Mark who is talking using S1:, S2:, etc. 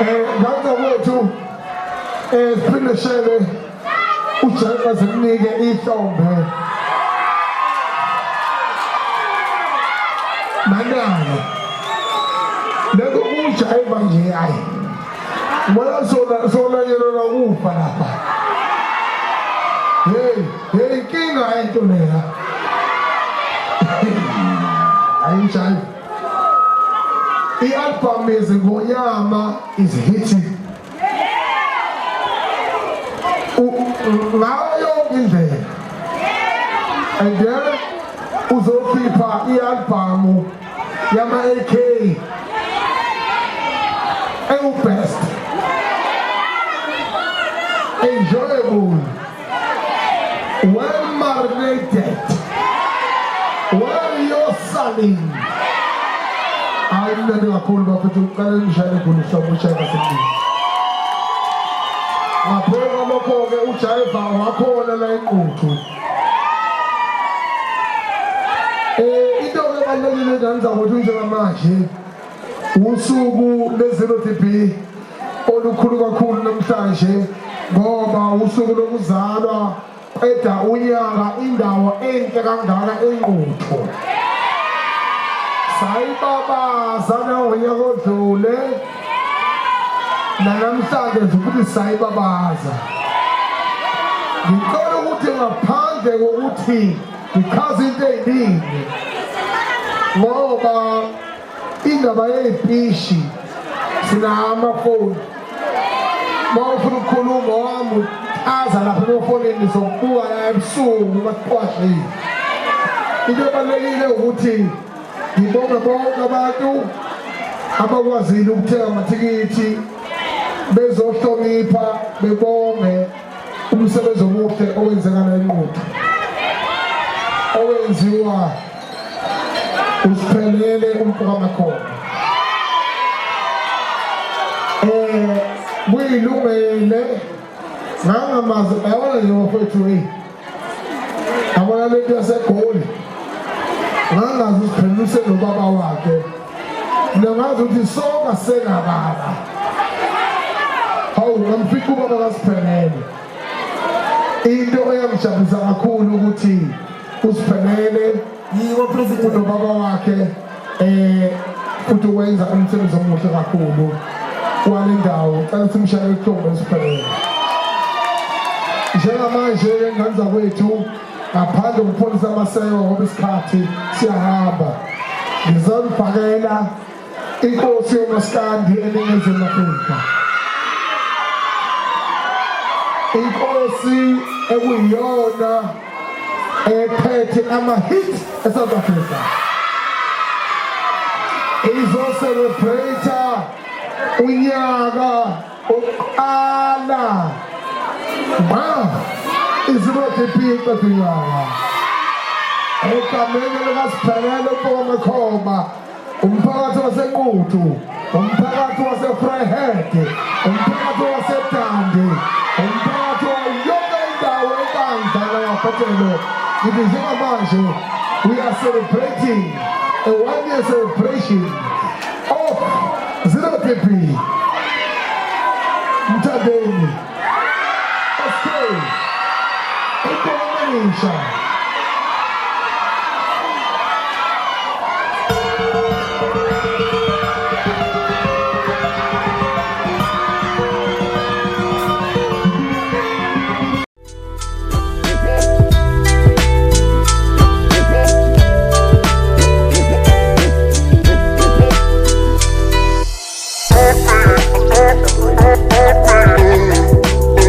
S1: Ngane kwethu siphinde shele uJack azimnike ihlombe. Manalo. Lokho kujayiva nje hayi. Ngibona sona sonanyelwa kufa lapha. Hey, hey inkinga into leya. Ayinjalo. I-album yezingonyama is hitting. Ngayo yonke indlela. And then uzokhipha i-album yama-AK ewu-best enjoyable well marinated well yosaling. Hayi, mnandi kakhulu bafethu. Uqala ngishayele khona uhlobo ushaya kasemlini. Ngaphezu kwalokho-ke ujayiva wakhona la eNquthu. Into-ke ebalulekile engangiza ukuthi njengamanje usuku lwe-Zero TB olukhulu kakhulu namhlanje, ngoba usuku lokuzalwa qeda unyaka indawo enhle kangaka eNquthu. Sayibabaza nangonyaka odlule, nanamhlanje nje ukuthi sayibabaza. Ngicela ukuthi ngaphandle kokuthi ngichaze into ey'ningi, ngoba indaba yey'pishi sinamafoni, uma ufuna ukukhuluma wami aza lapha emafonini, sokubuka la ebusuku basiqwashile. Into ebalulekile ukuthi ngibonge bonke abantu abakwazile ukuthenga amathikithi bezohlonipha, bebonge umsebenzi omuhle owenzeka la eNquthu, owenziwa usiphelele umfokaMakhona. Kuyilungele ngangamazi, yabona nje bafowethu, hey, yabona lento yaseGoli, ngangazi usiphelele usenobaba wakhe. Mina ngazi ukuthi sonke asenababa. Hawu, ngamfica ubaba kaSiphelele. Into eyangijabulisa kakhulu ukuthi uSiphelele
S2: Yiwo president.
S1: Unobaba wakhe, futhi wenza umsebenzi omuhle kakhulu wale ndawo. Cela simshayele ihlombe uSiphelele. Njengamanje-ke ngane zakwethu, ngaphandle kokupholisa amaseko ngoba isikhathi siyahamba, ngizonifakela inkosi yomaskandi eNingizimu Afrika, inkosi ekuyiyona ephethe ama-hit eSouth Africa, izo-celebrate unyaka oqala ma iZero TB iqeda unyaka. Egameni likaSiphelele uMfokaMakhoba, umphakathi waseNquthu, umphakathi waseVryheid, umphakathi waseDundee, umphakathi wayo yonke indawo eNkandla namaphethelo, ngithi njengamanje we are celebrating a one year celebration of Zero TB. Mthandeni SK, Inkomanisha.